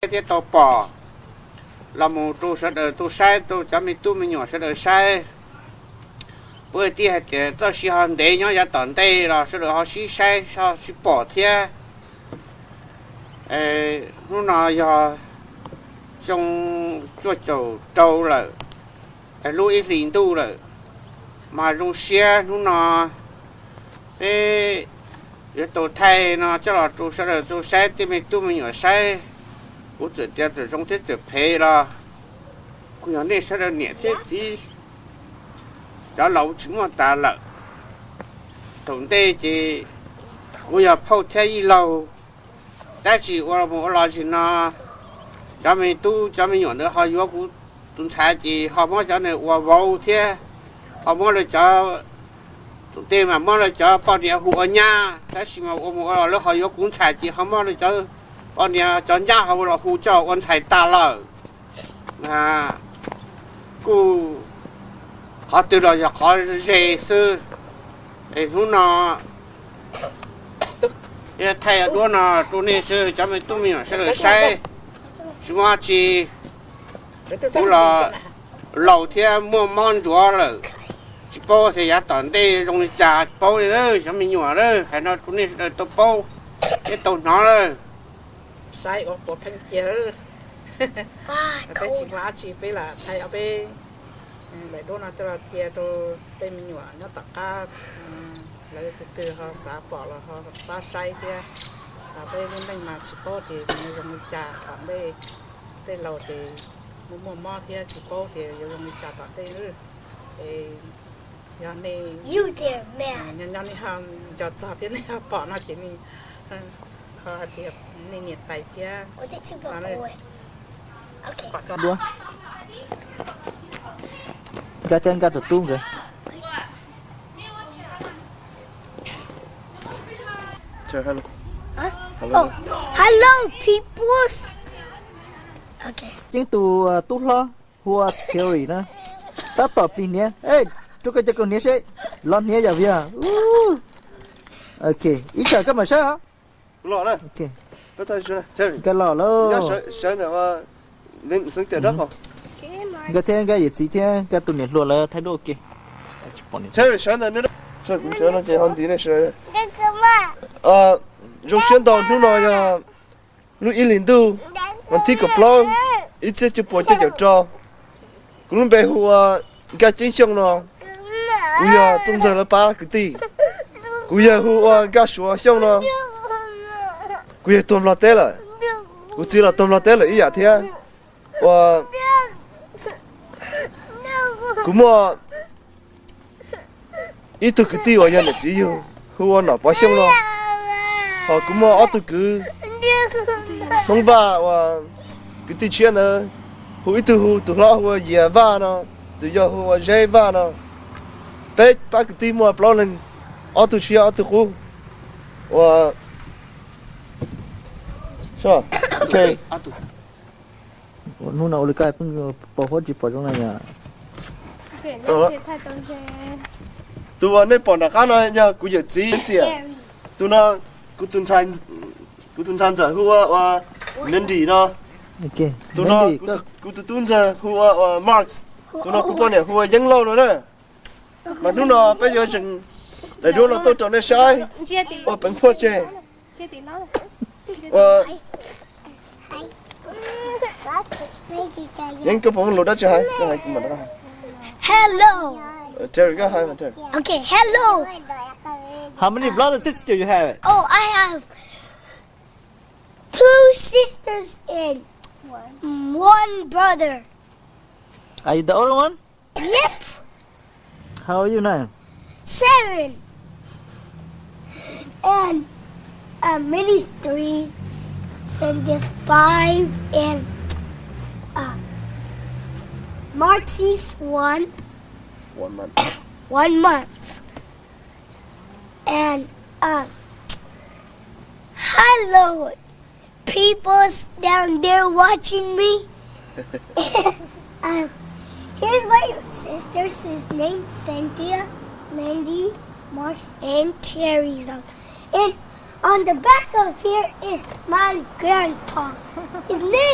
thiab tau pom los mus rau sawv daws tau saib, rau cov me tub me nyuam sawv daws saib. Puab tias hais tias txoj sia ho ntev nyob yav tom ntej los sawv daws ho sib saib ho sib pom thiab. Hnub no yog xyoo cuaj caum rau lawm, lub ib hlis ntuj lawm, mas zoo siab hnub no peb yuav tau thaij no coj los rau sawv daws tau saib, tej me tub me nyuam saib. Kuv txawm tias txawm zoo thiab txawm phem los kuj yog nej sawv daws niam thiab txiv, cov laus tsis muaj tas lawm. Thaum ntej ces kuv yog phauj thiab ib laug, tab sis ua mus ua los zim no, cov me tub cov me nyuam ntawd ho yuav kuv tus ntxhais ces ho muab cov nws ua vauv thiab, ho muab lawv cov, thaum ntej mas muab lawv cov poj niam hu ua nyab, tab sis mas ua mus ua los lawv ho yuav kuv ntxhais ces ho muab lawv cov poj niam cov nyab ho los hu coj ua ntxhais tas lawm. Kuj qhov twg los yog qhov ze xwb. Es hnub no thaij duab no rau nej sawv daws cov me tub me nyuam sawv daws saib, tsis muaj dab tsi. Kuv los laus thiab muaj mob ntsuav lawm, tsis paub tias yav tom ntej zoo li cas tsis paub li lawm, cov me nyuam lawm, hais no rau nej sawv daws tau paub thiab tau hnov lawm. Saib ua puas pheej cia, peb tsis muaj dab tsi peb lam thaij ob peb daim duab no coj los cia rau tej me nyuam nyob tom qab, lawv tus twg ho xav pom los ho pab saib thiab. Peb lub neej mas tsis paub tias nws zoo li cas tom ntej, tej laus ces muaj muaj mob thiab tsis paub tias yuav zoo li cas tom ntej. Es yog nej nyob nyob nej ho nco txog thiab nej ho pom no ces nej ho hais tias nej niam tais thiab. Duab. Nkag thiab nkag tus tub nkawd. Hello, people. Ceeb tus tub hlob hu ua Terry na, tab tom plig hniav. Rau koj cov kaus hniav seb, los hniav yam vias. Ok, ib tsam koj mam saib os. Nkag los lauj. Nkag thiab nkag yawm txiv thiab nkag tus niam hluas lawv thaij duab ua ke. Zoo siab ntau, hnub no yog lub ib hlis ntuj, vas thib kaum plaub, ib txhiab cuaj puas cuaj caum rau. Kuv lub npe hu ua Nkaj Ceeb Xyooj no, kuv yog Txooj Ntxawg lawv pab kwv tij. Kuv yawg hu ua Nkaj Suav Xyooj no, kuv yawg tuag Nplog teb lawm. Kuv txiv los tuag Nplog teb lawm ib yam thiab. Ua, kuv muaj ib tug kwv tij uas yog niam txiv yug hu ua Nom Pov Xyooj no, ho kuv muaj ob tug kwv Hmoob Vaj uas kwv tij tshiab ntawd, hu ib tug hu tus hlob hu ua Yias Vaj no, tus yau hu ua Zeb Vaj no. Peb pab kwv tij muaj plaub leeg, ob tug tshiab ob tug qub. Ua, hnub no ua li koj pheej pos huab tsis pom zoo na yom. Tus uas nej pom nram qab no yog kuv yawm txiv tiam. Tus no kuv tus ntxhais ntxawm hu ua Npis no. Tus no kuv tus tub ntxawg hu ua Mark. Tus no kuv poj niam hu ua Yeeb Lauj no na. Mas hnub no peb yuav tseem daim duab no tuaj rau nej saib ua peev phuaj tseg. Yeeb, koj puas lus dab tsi hais? Hello. Terry, koj hais mas Terry. Okay, hello. How many brothers and sisters you have? Oh, I have two sisters and one brother. Are you the older one? Yep. How are you now? Seven. And uh, Minnie's three, Cindy's five, and uh, Marcy's one. One month. One month. And uh, hello, people's down there watching me. Um, here's my sisters. His name's Cynthia, Mandy, Mars, and Terry. And On the back of here is my grandpa. His name